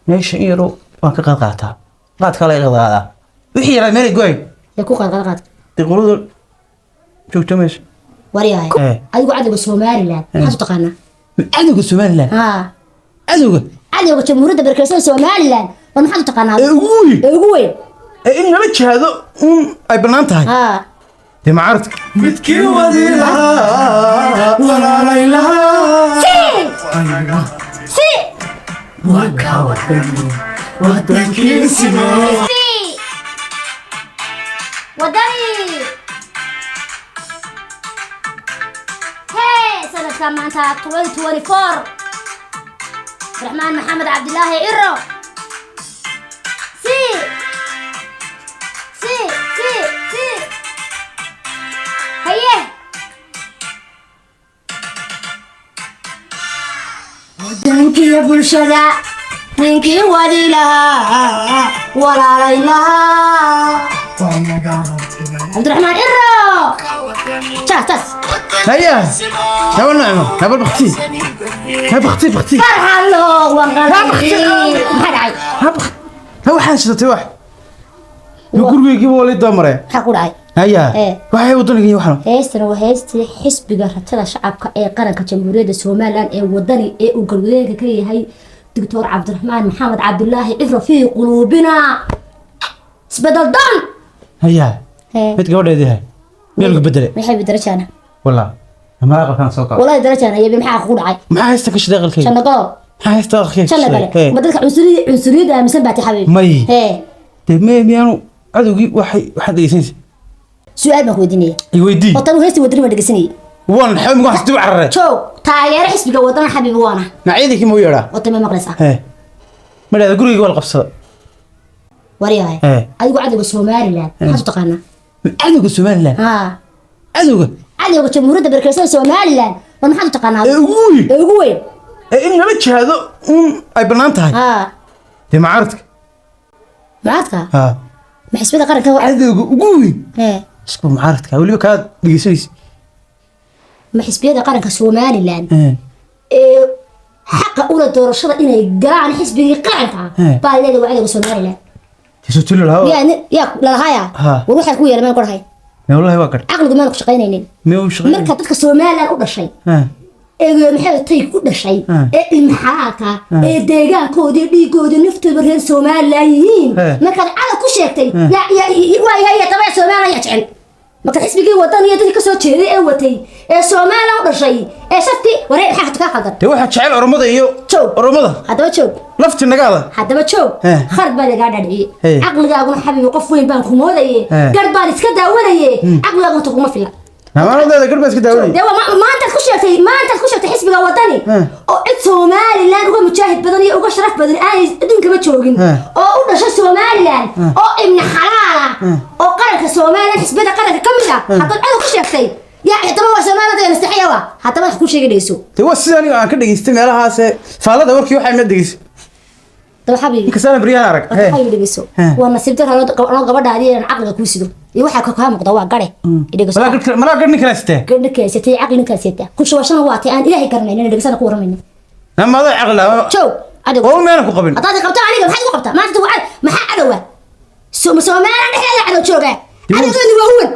Meesha in yaroo waan ka qaad qaataa, qaadkaa laga qaad qaadaa, wixii yaraa meelay go-ay. Yaa ku qaad qaad qaad? Dee qolada joogto meesha. Waryahay. Adigu cadowga Somaliland maxaad u taqaanaa? Cadowga Somaliland? Haa. Cadowga? Cadowga Jamhuuriyadda Barakeysan Somaliland war maxaad u taqaanaa? Ee ugu weyn. Ee ugu weyn. Ee in lala jihaado un ay bannaan tahay. Haa. Dee macaaradka midkii wadi lahaa walaalay lahaa. Si si. Wadankiisimo. Si Wadani hee sanadka maanta 2024, Cabdiraxmaan Maxamed Cabdilaahi Ciro, si si si si haye. Wadankiyo bulshada ninkii wadi lahaa walaalay lahaa, Cabdiraxmaan Ciro, taas taas. Haya, haba nacmo, haba bakti, ha bakti bakti. Farxallo waan qalay, maxaa dhacay? Ha bakti, ha waxaan sidatay wax yo gurigeygiiba waa lii damaree. Maxaa ku dhacay? Haya. Waxay wadaniga waxan. Heestana waa heestii xisbiga rajada shacabka ee qaranka Jamhuuriyadda Somaliland ee Wadani, ee uu galwadeenka ka yahay Doctor Cabdiraxmaan Maxamed Cabdilaahi Ciro, fii quluubina isbedel dan. Haya, mid gabadheedii hay meel lagu bedelay. Maxay darajaana? Walaa ama aqalkaan soo qaad. Wallahi darajaana yabi, maxaa kugu dhacay? Maxaa haysta ka shiday aqalkayga? Janno galo. Maxaa haysta aqalkayga ka janno shiday? gale. Ma dadka cunsuriyadda aaminsan baa ti, xabiib? May. Hee. Dee mee miyaanu cadowgii waxay waxaad dhegeysanaysa? Su-aal baan ku weydiinaya. I weydii. Oo tan heestii Wadani baan dhegeysanayay. Waan xabiib waxaan dib carare. Joog, taageero xisbiga Wadana, xabiib, waana. Naciidankii ma u yeedhaa? Watan ma maqlaysaa? Hee, ma dhahda gurigeyga waa la qabsada. Waryahay. Adigu cadowga Somaliland maxaad u taqaanaa? Cadowga Somaliland? Haa. Cadowga? Cadowga Jamhuuriyadda Barakeysan Somaliland war maxaad u taqaanaa? Ee ugu weyn. Ee ugu weyn. Ee in lala jihaado un ay bannaan tahay. Haa. Dee macaaradka. Mucaadka? Haa. Ma xisbiyada qaranka? Cadowga ugu weyn. Hee. Isku mucaaradka weliba kaad dhegeysanaysa. Ma xisbiyada qaranka Somaliland Hee. ee xaqa ula doorashada inay galaan xisbigii qaranka baa leedahay waa cadowga Somaliland? Dee soo tuli lahaa. Yaa yaa lalahaaya? Ha. War waxaa ku yeela maan qorhay. Mee wallahi waa gadh. Caqligu maan ku shaqaynaynin. Mee uu shaqeyn. Marka dadka Somaliland u dhashay Hee. ee maxay tay ku dhashay ee ilmaxalaalka ee deegaankoodii, dhiigoodii, naftooda reer Somaliland yihiin markaad cadow ku sheegtay, yaa yaa waa yahay daba Somaliland yaa jecel? Marka xisbigii Wadan iyo dadkii kasoo jeeday ee watay ee Somaliland u dhashay ee safti waree, maxaa ka khaldan? Dee waxaa jecel Oromada iyo Joog. Oromada. Haddaba joog. Lafti nagaada. Haddaba joog. Khalad baa lagaa dhadhiciyey. Caqligaaguna, xabiibi, qof weyn baan ku moodaye, gar baan iska daawanaye, caqligaaguna ta kuma fila. Amaanadeeda garh baa iska daawanay. Dee waa maantaad ku sheegtay, maantaad ku sheegtay xisbiga Wadani oo cid Somaliland uga mujaahid badan iyo uga sharaf badan aanay adduunkaba joogin oo u dhashay Somaliland oo ibni xalaala oo qaranka Somaliland xisbiyada qaranka ka mid ah haddaad cadow ku sheegtay, yaa haddaba waa Somaliland ee nasteexaya waa haddaba wax ku sheegi dhegeyso. Dee waa sida aniga aan ka dhegeystay meelahaase faallada warkii waxay ma dhegeysay. Daba xabiibi. Inkastaana beryahan arag. Horta xabiibi dhegeyso. Waa nasiib darro anoo gabadhaadii inaan caqliga kuu sido iyo waxaa kaa muuqda waa gare, dhegeyso. Malaa garh malaa garh ninkan sitee. Gabadha keensatay caqli ninkaan seeta ku shubashana waa tay aan Ilaahay garanaynin, dhegeysana ku waramayno. Nama adaa caqli ah. Joog adigu. Oo meena ku qabin. Haddaad qabto aniga maxaad igu qabtaa maanta? Waa maxaa cadowa Somaliland dhexdeeda cadow jooga? Cadowgeedu waa huwan,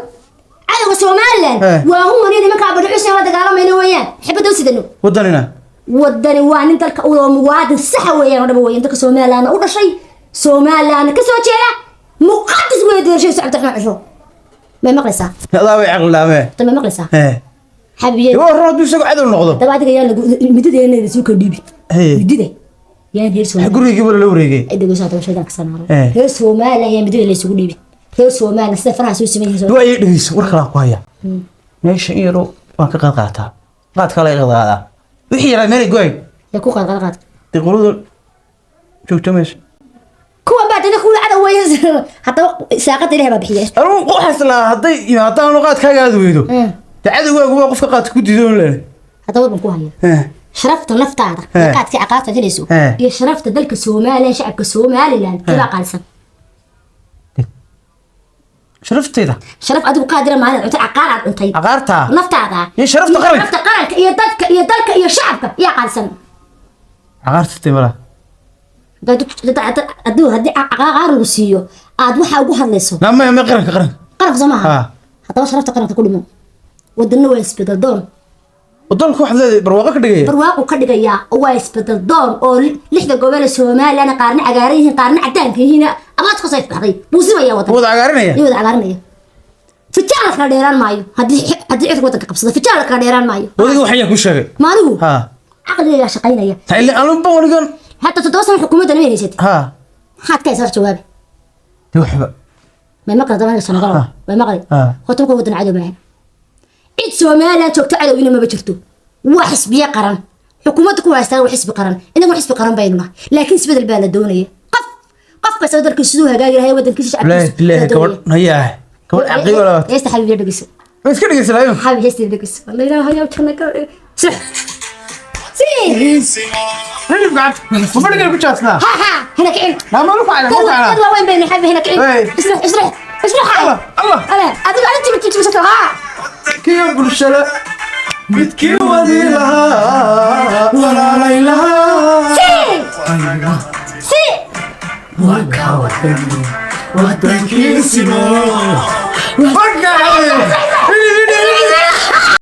cadowga Somaliland waa huwan iyo nimankaa badhucusna la dagaalamayno weeyaan, xibadda u sidano. Wadanina. Wadani waa nin dalka u muwaadin saxa weeyaan oo dhaba weeyaan, dalka Somaliland u dhashay, Somaliland ka soo jeeda, muqadas weeye doorashadiisa Cabdiraxmaan Ciro. May maqlaysaa? Adaa way caqli laamee. May maqlaysaa? Hee. Xabiye. Dee waa run hadduu isagu cadow noqdo. Daba adiga yaa lagu midideena suu ka dhiibi. Midida yaan reer Waxa Somaliland gurigeygii baa lala wareegay. Ay dhegeyso haddaba, shaydaanka sanaaro. Reer Somaliland yaa midida la isugu dhiibi, reer Somaliland sida faraha soo sameeyay. Waa ii dhegeyso, war kalaa ku haya. Meesha in yaroo waan ka qaad qaataa, qaadkaa laga qaad qaadaa, wixii yaraa meelay go-ay. Yaa ku qaad qaad qaad? Dee qolada joogto meesha. Kuwan baa dada kuwa cadow weeye, haddaba saaqada Ilahay baa bixiya. Anugu waxaas lahaa hadday yimaadaan qaadkaaga aad weydo, dee cadowgaagu waa qofka qaadka ku diidoon leh. Haddaba war baan ku haya. Sharafta naftaada iyo qaadkii caqaabta aad helayso iyo sharafta dalka Somaliland, shacabka Somaliland, kibaa qaalisan? Sharaftayda. Sharaf adigu qaadira maalin cuntay caqaar aad cuntay. Caqaarta. Naftaada. Iyo sharafta qaranka. Sharafta qaranka iyo dadka iyo dalka iyo shacabka yaa qaalisan? Caqaarta tay malaha. Haddii caqaaqaar lagu siiyo aad waxa ugu hadlayso. Ma ma qaranka, qaranka. Qaranka soo maaha? Ha. Haddaba sharafta qaranka ku dhimo. Wadana waa isbedel doon. Dalku waxaad leedahay barwaaqo ka dhigaya. Barwaaqu ka dhigayaa oo waa isbedel doon oo lixda gobol ee Somaliland qaarna cagaaran yihiin, qaarna cadaanka yihiin, abaad ka sayf baxday buu simaya wadan. Wada cagaarinaya. Iyo wada cagaarinaya. Fijaal la kala dheeraan maayo haddii cirka wadanka qabsado, fijaal la kala dheeraan maayo. Wadiga waxayaa ku sheegay? Maanigu? Ha. Caqligaygaa shaqaynaya. Ta ilaa anuba waligan. Hatta 7 sano xukuumadda ma haysatid. Ha. Maxaad ka haysaa? Wax jawaabe. Dee waxba. May maqli dabana sanagalo. May maqli. Horta marka wadan cadow maahan, cid Somaliland joogto cadowina maba jirto. Waa xisbiye qaran, xukuumadda ku haystaa waa xisbi qaran, inagu xisbi qaran baynu nahay, laakiin isbedel baa la doonaya. Qof kasta dalkiisa siduu hagaagi lahay, wadankiisa, bilaahi shacabkiisa. Bilaahi, gabadh hayaa, gabadh caqiibo labaad. Heesta xabiib dhegeyso. Ma iska dhegeysa laayo. Xabiib, heesta dhegeyso. Walla ilaahay yow janna ka six si. Hilib gacanta ma fadhiga ku jaasnaa. Ha ha, hana kicin. Ma lu facala, ma dad facala. Waaweyn baynu, xabiib, hana kicin. Hey. Isrix, isrix, isrix. Allah Allah. Ale adigu adigu timi timi ha. Kiyo bulshada midkii wadi lahaa, walaalay lahaa. Si si. Wadankiisimo. Waka.